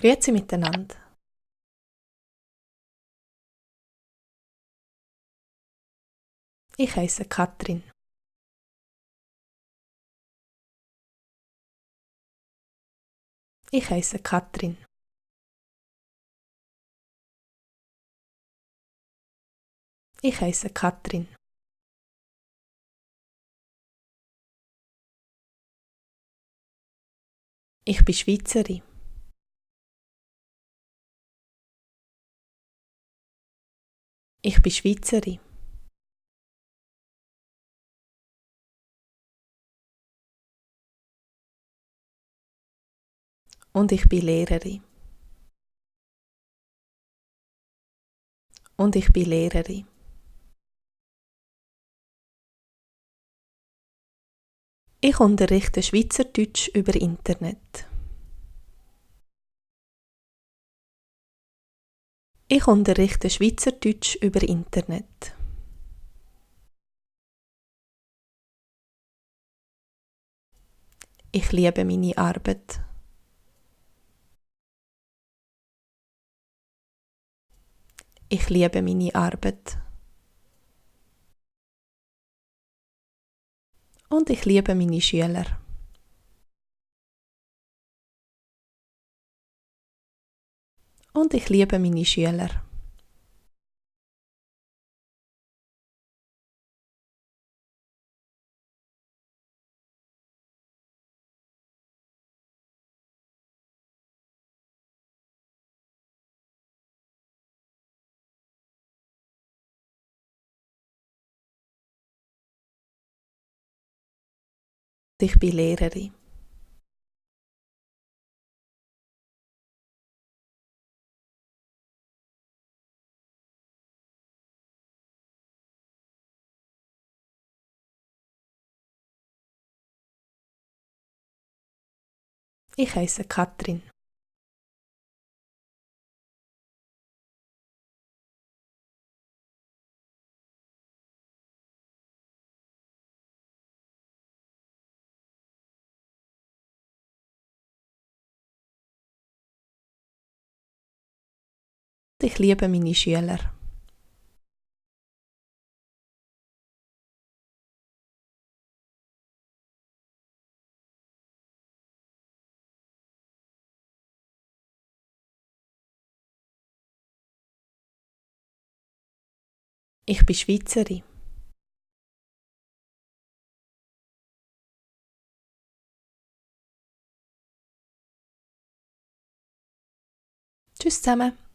Grüezi miteinander. Ich heiße Katrin. Ich heiße Katrin. Ich heiße Katrin. Ich bin Schweizerin. Ich bin Schweizerin. Und ich bin Lehrerin. Und ich bin Lehrerin. Ich unterrichte Schweizerdeutsch über Internet. Ich unterrichte Schweizerdeutsch über Internet. Ich liebe meine Arbeit. Ich liebe meine Arbeit. Und ich liebe meine Schüler. Und ich liebe meine Schüler. Ich bin Lehrerin. Ich heiße Katrin. Ich liebe meine Schüler. Ich bin Schweizerin. Tschüss zusammen.